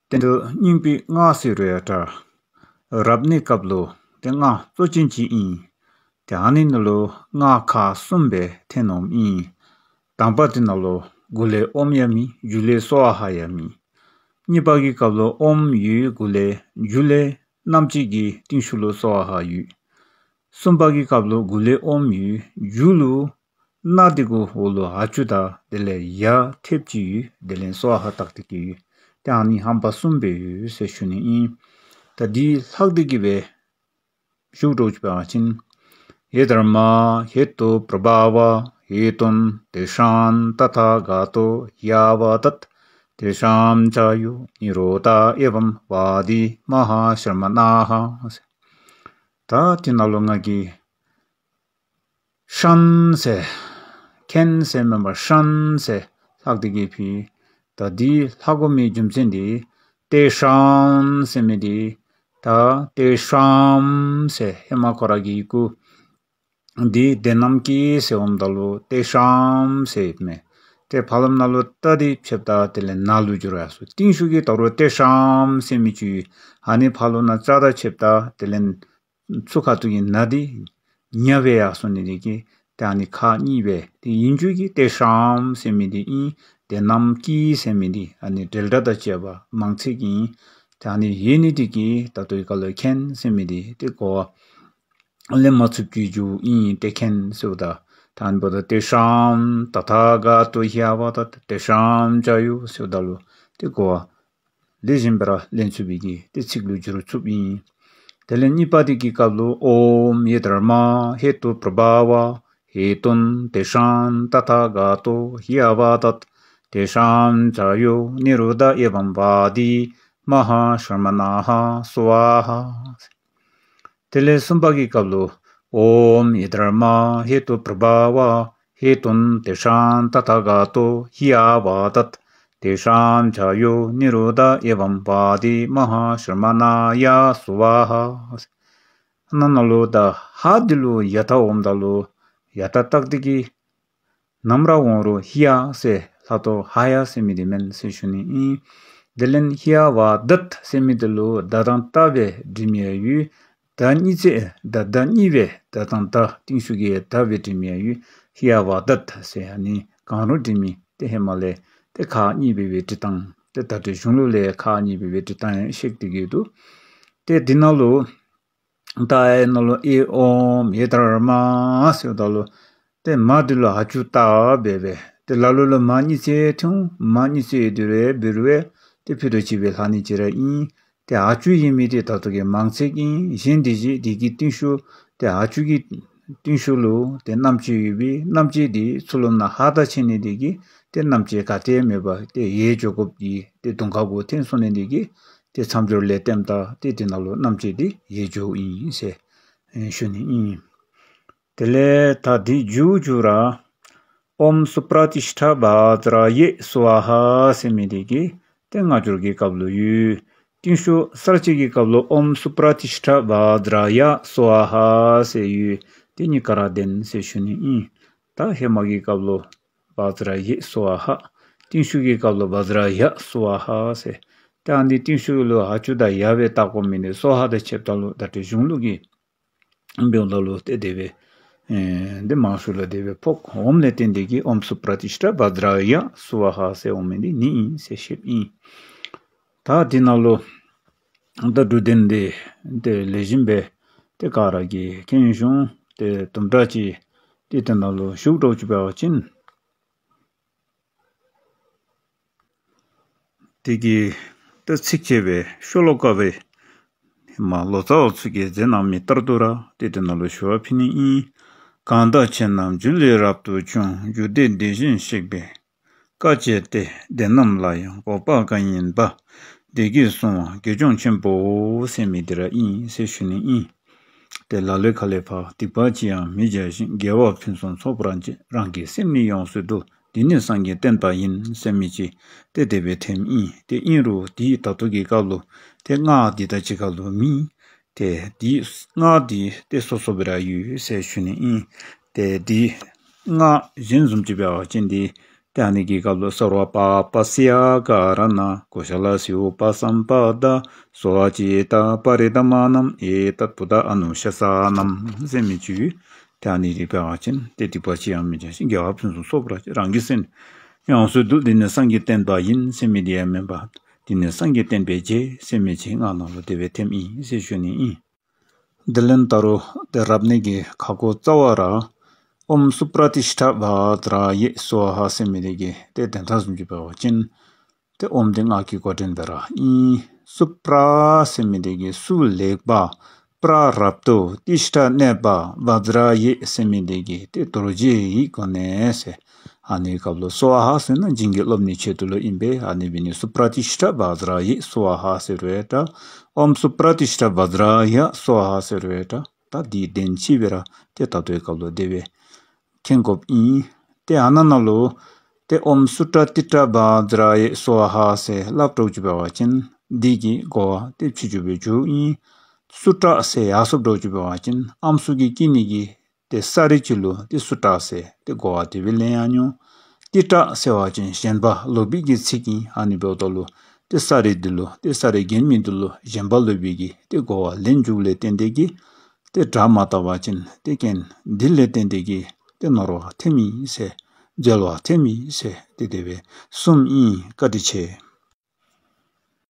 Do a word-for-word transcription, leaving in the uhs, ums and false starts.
དེ་འདི་སྙིང་པོའི་སྔགས་ཟེར་རུ་ཡ་འདྲ། རབ་གནས་སྐབས་ལོ་དེ་སྔགས་གཙོ་ཅན་གཅིག་ཨིན། དེ་ཨ་ནི་ནི་ལོ་སྔགས་ཁག་གསུམ་པའི་ཐེན་ནོམ་ཨིན། དང་པ་དེ་ནང་ལོ་འགོ་ལས་ཨོམ་ཡ་མི་མཇུག་ལས་སྭཱ་ཧཱ་ཡ་མི། གཉིས་པ་གི་སྐབས་ལོ་ཨོམ་ཡོད་འགོ་ལས་མཇུག་ལས་རྣམ་བཅད་ཀྱི་རྟིང་ཤུལ་ལོ་སྭཱ་ཧཱ་ཡོད། གསུམ་པ་གི་སྐབས་ལོ་འགོ་ལས་ཨོམ་ཡོད་མཇུག་ལུ་སྣ་དེ་གུ་འོག་ལུ་ཨ་ཅུ་ད་དེ་ལས་ཡ་ཐེབས་ཅིག་ཡོད། དེ་ལས་སྭཱ་ཧཱ་བཏགས་ཏེ་གི་ཡོད། དེ་ཨ་ནི་ཧམ་པ་གསུམ་པའི་ཡོད་ཟེར་ཞུ་ནི་ཨིན། ད་འདི་ལྷག་སྟེ་གི་བས་ཞུ་འགྲོ་ཅི་པ་ཅིན། ཡེ་དྷརྨཱ་ཧེ་ཏུ་པྲ་བྷཱ་ཝ་ཧེ་ཏུན་ཏེ་ཤཱན་ཏ་ཐཱ་ག་ཏོ་ཡ་བ་དད་ཏེ་ཤཱན་ཅཱ་ཡོ་ནི་རོ་དྷ་ཨེ་བམ་བ་དི་མ་ཧཱ་ཤྲ་མ་ཎཱ་ཧ། ད་དེ་ནང་ལོ་ང་གི་ཤཱན་ཟེར། མཁན་ཟེར་མེན་པར་ཤཱན་ཟེར་ལྷག་སྟེ་གི་ཕི། ད་འདི་ལྷག་དགོ་མི་རྒྱུ་མཚན་འདི་ཏེ་ཤཱན་ཟེར་མི་འདི་ད་ཏེ་ཤཱན་ཟེར་ཧེ་མ་ཁོ་ར་གི་ཡི་གུ་འདི་དེ་རྣམས་ཀྱི་ཟེར་འོང་ད་ལོ་ཏེ་ཤཱན་ཟེར་མེ། ཏེ་ཕ་ལམ་ན་ལོ་ཏ་དི་ཕྱེབ་ད་དེ་ལས་ན་ལུ་འགྱུར་ཡ་སུ་རྟིང་ཤུལ་གྱི་ད་རུ་ཏེ་ཤཱན་ཟེར་མི་ཅུ་ཨ་ནི་ཕ་ལོ་ན་ཙ་ད་ཕྱེབ་ད་དེ་ལས་ཚུ་ཁ་ཐུག་གི་ན་དེ་ཉ་བའི་ཡག་སོ་ནི་དེ་གི་དེ་ཨ་ནི་ཁག་གཉིས་པའི་དེ་ཡིན་རྒྱུ་གི་ཏེ་ཤཱན་ཟེར་མི་དེ་ཨིན། དེ་རྣམས་ཀྱི་ཟེར་མི་དེ་ཨ་ནི་འབྲེལ་སྒྲ་དང་བཅས་པ་མང་ཚིག་ཨིན། དེ་ཨ་ནི་ཡེ་ནི་དེ་གི་ད་ལྟོ་ཡི་ག་ལོ་མཁན་ཟེར་མི་དེ་དེ་གོ་བ་ལེན་མ་ཚུགས་རྒྱུ་རྒྱུ་ཨིན། ཏེ་མཁན་ཟེར་བ་ད་ད་ཨ་ནི་བོ་ད་ཏེ་ཤཱན་ཏ་ཐཱ་ག་ཏོ་ཡ་བ་དད་ཏེ་ཤཱན་ཅཱ་ཡོ་ཟེར་བ་ད་ལོ་དེ་གོ་བ་ལེགས་ཤོམ་སྦེ་ར་ལེན་ཚུགས་པའི་གི་དེ་ཚིག་ལུ་འགྱུར་ཚུགསཔ་ཨིན། དེ་ལས་གཉིས་པ་དེ་གི་སྐབས་ལུ་ཨོཾ་ཡེ་དྷརྨཱ་ཧེ་ཏུ་པྲ་བྷཱ་ཝ་ཧེ་ཏུན་ཏེ་ཤཱན་ཏ་ཐཱ་ག་ཏོ་ཡ་བ་དད་ཏེ་ཤཱན་ཅཱ་ཡོ་ནི་རོ་དྷ་ཨེ་བམ་བ་དི་མ་ཧཱ་ཤྲ་མ་ཎཱ་ཧ་སྭཱ་ཧཱ། དེ་ལས་གསུམ་པ་གི་སྐབས་ལུ་ཨོཾ་ཡེ་དྷརྨཱ་ཧེ་ཏུ་པྲ་བྷཱ་ཝ་ཧེ་ཏུན་ཏེ་ཤཱན་ཏ་ཐཱ་ག་ཏོ་ཡ་བ་དད་ཏེ་ཤཱན་ཅཱ་ཡོ་ནི་རོ་དྷ་ཨེ་བམ་བ་དི་མ་ཧཱ་ཤྲ་མ་ཎཱ་ཡ་སྭཱ་ཧཱ། ན་ན་ལོ་ད་ཧ་དི་ལུ་ཡ་ཐ་འོང་ད་ལུ་ཡ་ཐ་བཏགས་ཏེ་གི་ནམ་ར་འོང་རུང་ཧི་ཡ་ཟེར་ལྷག་ཏོ་ཧ་ཡ་ཟེར་མི་དེ་མེན་ཟེར་ཞུ་ནི་ཨིན། དེ་ལས་ཧི་ཡ་བ་དད་ཟེར་མི་དེ་ལུ་ད་དང་ཏ་བའི་འབྲི་མི་ཡ་ཡུལ། ད་གཉིས་ཚེ་ད་ད་གཉིས་པའི་ད་དང་ད་རྟིང་ཤུལ་གྱི་ད་བའི་འབྲི་མི་ཡ་ཡུལ་ཧི་ཡ་བ་དད་ཟེར་ཡ་ནི་གང་རུང་འབྲི་མི་དེ་ཧེ་མ་ལས་དེ་ཁག་གཉིས་པའི་བའི་འབྲི་སྟངས་དེ་ད་འབྲི་གཞུང་ལུགས་ལས་ཁག་གཉིས་པའི་བའི་འབྲི་སྟངས་ཡང་ཤེས་ཏེ་གི་འདུག་དེ་འདི་ནང་ལུ། ད་ཨེ་ནང་ལུ་ཨེ་ཨོཾ་ཡེ་དྷརྨཱ་ཟེར་བ་ད་ལུ། དེ་མ་དེ་ལུ་ཨ་ཅུ་ཏ་འབད་བས། དེ་ལ་ལུ་ལུ་མ་གཉིས་ཚེ་ཐུང་མ་གཉིས་ཚེ་དུ་རེ་བེ་རུ་ཨེ། དེ་ཕུད་དུ་ཅི་བའི་ལྷ་ནི་ཅི་ར་ཨིན། དེ་ཨ་ཅུ་ཡིན་མི་དེ་ད་ལྟོ་གི་མང་ཚིག་ཨིན། གཞན་དེ་བཞི་དེ་གི་རྟིང་ཤུལ་དེ་ཨ་ཅུ་གི་རྟིང་ཤུལ་ལུ་དེ་རྣམ་བཅད་ཡོད་པའི་རྣམ་བཅད་དེ་ཚུ་ལུ་ན་ཧ་ད་ཆེ་ནི་དེ་གི་དེ་རྣམ་བཅད་ག་དེ་མེད་པ་དེ་ཡེ་འཇོག་དགོཔ་གི་དེ་དུང་ཁ་གོ་ཐེན་སོང་ནི་དེ་གི་དེ་མཚམས་སྦྱོར་ལས་བསྟན་ད་དེ་དེ་ནང་ལུ་རྣམ་བཅད་དེ་ཡེ་འཇོག་ཨིན་ཟེར་ཞུ་ནི་ཨིན། དེ་ལས་ད་དེ་མཇུག་མཇུག་ར་ཨོཾ་སུ་པྲ་ཏིཥྛ་བཛྲ་ཡེ་སྭཱ་ཧཱ་ཟེར་མི་དེ་གི་དེ་སྔ་འགྱུར་གྱི་སྐབས་ལུ་ཡོད། རྟིང་ཤུལ་གསར་བཅད་ཀྱི་སྐབས་ལུ་ཨོཾ་སུ་པྲ་ཏིཥྛ་བཛྲ་ཡ་སྭཱ་ཧཱ་ཟེར་ཡོད། དེ་གཉིས་ཀ་ར་བདེན་ཟེར་ཞུ་ནི་ཨིན། ད་ཧེ་མ་གི་སྐབས་ལུ་བཛྲ་ཡེ་སྭཱ་ཧཱ། རྟིང་ཤུལ་གྱི་སྐབས་ལུ་བཛྲ་ཡ་སྭཱ་ཧཱ་ཟེར། ད་འདི་རྟིང་ཤུལ་ལུ་ཨ་ཅུ་དང་ཡ་བའི་བཏགས་དགོ་མི་ནི་སྭཱ་ཧཱ་དང་ཕྱདཔ་ད་ལུ་ད་འབྲི་གཞུང་ལུགས་ཀྱི་འབདཝ་ད་ལུ་དེ་དེ་བས། ཨེ་འདི་མང་ཤོས་ལ་དེ་བས་ཕོག་འོངམ་ལས་བརྟེན་ཏེ་གི་ཨོཾ་སུ་པྲ་ཏིཥྛ་བཛྲ་ཡ་སྭཱ་ཧཱ་ཟེར་འོང་མི་འདི་ནི་ཨིན་ཟེར་ཞུཝ་ཨིན། ད་འདི་ནང་ལུ་ད་འབྲུ་དོན་འདི་དེ་ལེགས་ཤོམ་སྦེ་དེ་ག་ར་གིས་མཁྱེན་བྱུང་། དེ་དུམ་གྲ་ཅིག་དེ་དེ་ནང་ལུ་ཞུགས་འགྲོ་ཅིག་འབད་བ་ཅིན། དེ་གི་ད་ཚིགས་བཅད་པའི་ཤོ་ལོ་ཀ་བའི་མ་ལོ་ཙཱ་བ་ཚུ་གིས་མཛད་གནང་མི་ལྟར་དུ་ར་དེ་དེ་ནང་ལུ་ཞུ་བ་ཕུལ་ནི་ཨིན། གང་དག་ཁྱེད་རྣམས་རྒྱུད་ལས་རབ་ཏུ་བྱུང་། རྒྱུད་སྡེ་འདི་བཞིན་གཤེགས་པའི་བཀའ་སྤྱད་དེ། དེ་རྣམས་ལ་ཡང་འོད་དཔག་གང་ཡིན་པ། བདེ་སྐྱིད་སྲུང་བ་དགེ་སྦྱོང་ཆེན་པོའོ་ཟེར་མི་འདི་ར་ཨིན་ཟེར་ཞུ་ནི་ཨིན། དེ་ལ་ལོའི་ཁ་ལས་ཕར་སྡིག་པ་ཅི་ཡང་མི་བྱ་ཞིང་། དགེ་བ་ཕུན་སུམ་ཚོགས་པར་བྱེད། རང་གི་སེམས་ནི་ཡོངས་སུ་འདུལ། འདི་ནི་སངས་རྒྱས་བསྟན་པ་ཡིན་ཟེར་མི་ཅིག་དེ་དེ་སྦེ་ཐོནམ་ཨིན། དེ་ཨིན་རུང་དེའི་ད་ལྟོ་གི་སྐབས་ལུ་དེ་སྔགས་འདི་ད་ཅི་ག་ལུ་མེད། དེ་དེའི་སྔགས་འདི་དེ་སོ་སོ་སྦེ་ར་ཡོད་ཟེར་ཞུ་ནི་ཨིན། དེ་དེའི་སྔགས་གཞན་བཟུམ་ཅིག་འབད་བ་ཅིན་དེ་ དེ་ཨ་ནི་གི་སྐབས་ལ་སརྦ་པཱ་པ་སེ་ཡ་ཀ་ར་ཎ་ཀུ་ཤ་ལ་སེ་ཨུ་པ་སམ་པ་ད་སྭ་ཅི་ཏ་པ་རི་ད་མ་ནམ་ཨེ་ཏད་བུ་ཏ་ཨ་ནུ་ཤ་ས་ནམ་ཟེར་མི་ཅུ་དེ་ཨ་ནི་རིག་པའི་ཨ་ཅན་དེ་སྡིག་པ་ཅི་ཡང་མི་བྱ་ཞིང་དགེ་བ་ཕུན་སུམ་ཚོགས་པར་སྤྱད། རང་གི་སེམས་ཡང་སོས་དུ་འདི་ནི་སངས་རྒྱས་བསྟན་པ་ཡིན་ཟེར་མི་དེ་ཡང་མིན་པ། འདི་ནི་སངས་རྒྱས་བསྟན་པའི་རྗེས་ཟེར་མི་ཅིག་ང་ནང་ལ་དེ་བས་ཐེམ་ཡིན་ཟེར་ཞུ་ནི་ཡིན། འདི་ལན་ད་རུ་དེ་རབ་གནས་ཀྱི་ཁ་སྐོར་རྩ་བ་ར། ཨོཾ་སུ་པྲ་ཏིཥྛ་བཛྲ་ཡེ་སྭཱ་ཧཱ་ཟེར་མི་དེ་གི་དེ་དོན་དག་བཟུང་གི་འབད་བ་ཅིན། དེ་ཨོཾ་དེ་སྔགས་ཀྱི་འགོ་འདྲེན་པ་ར་ཨིན། སུ་པྲ་ཟེར་མི་དེ་གི་སུ་ལེགས་པ། པྲ་རབ་ཏུ། ཏིཥྛ་གནས་པ། བཛྲ་ཡེ་ཟེར་མི་དེ་གི་དེ་རྡོ་རྗེ་ཡི་སྒོ་ནས་ཟེར། ཨ་ནི་སྐབས་ལ་སྭཱ་ཧཱ་ཟེར་ན་བྱིན་གྱིས་རློབ་ནིའི་ཆེད་དུ་ལ་ཨིན་པས། ཨ་ནི་བི་ནི་སུ་པྲ་ཏིཥྛ་བཛྲ་ཡེ་སྭཱ་ཧཱ་ཟེར་བས་ད། ཨོཾ་སུ་པྲ་ཏིཥྛ་བཛྲ་ཡེ་སྭཱ་ཧཱ་ཟེར་བས་ད། ད་འདིའི་དོན་ཅི་བས་ར་དེ་ད་ལྟོའི་སྐབས་ལ་དེ་བས་མཁྱེན་དགོཔ་ཨིན། དེ་ཨ་ན་ན་ལུ་དེ་ཨོཾ་སུ་ཏྲ་ཏི་ཏྲ་བཛྲ་ཡེ་སྭཱ་ཧཱ་ཟེར་ལབ་འགྲོ་ཅི་འབད་བ་ཅིན་འདི་གི་གོ་བ་དེ་ཕྱི་འགྱུར་བའི་འགྱུར་ཨིན། སུ་ཏྲ་ཟེར་ཡར་སོ་འགྲོ་ཅི་འབད་བ་ཅིན་ཨམ་སྲུ་གི་དཀྱིལ་ནི་གི་དེ་ས་རི་ཅིག་ལུ་དེ་སུ་ཏྲ་ཟེར་དེ་གོ་བ་དེ་བས་ལེན་ཡང་མྱོང་། ཏི་ཏྲ་ཟེར་བ་ཅིན་ཞེན་པ་ལོག་པའི་གི་ཚིག་ཨིན། ཨ་ནི་འབདཝ་ད་ལུ་དེ་ས་རི་འདི་ལུ་དེ་ས་རི་གྱེན་མི་འདི་ལུ་ཞེན་པ་ལོག་པའི་གི་དེ་གོ་བ་ལེན་འགྱུར་ལས་བརྟེན་ཏེ་གི་དེ་སྒྲ་མ་དག་པ་ཅིན་དེ་རྐྱེན་འདི་ལས་བརྟེན་ཏེ་གི་དེ་ནོར་བ་ཐེམ་ཡིན་ཟེར། འཛོལ་བ་ཐེམ་ཡིན་ཟེར། དེ་དེ་བས་གསུམ་ཨིན། བཀའ་དྲིན་ཆེ།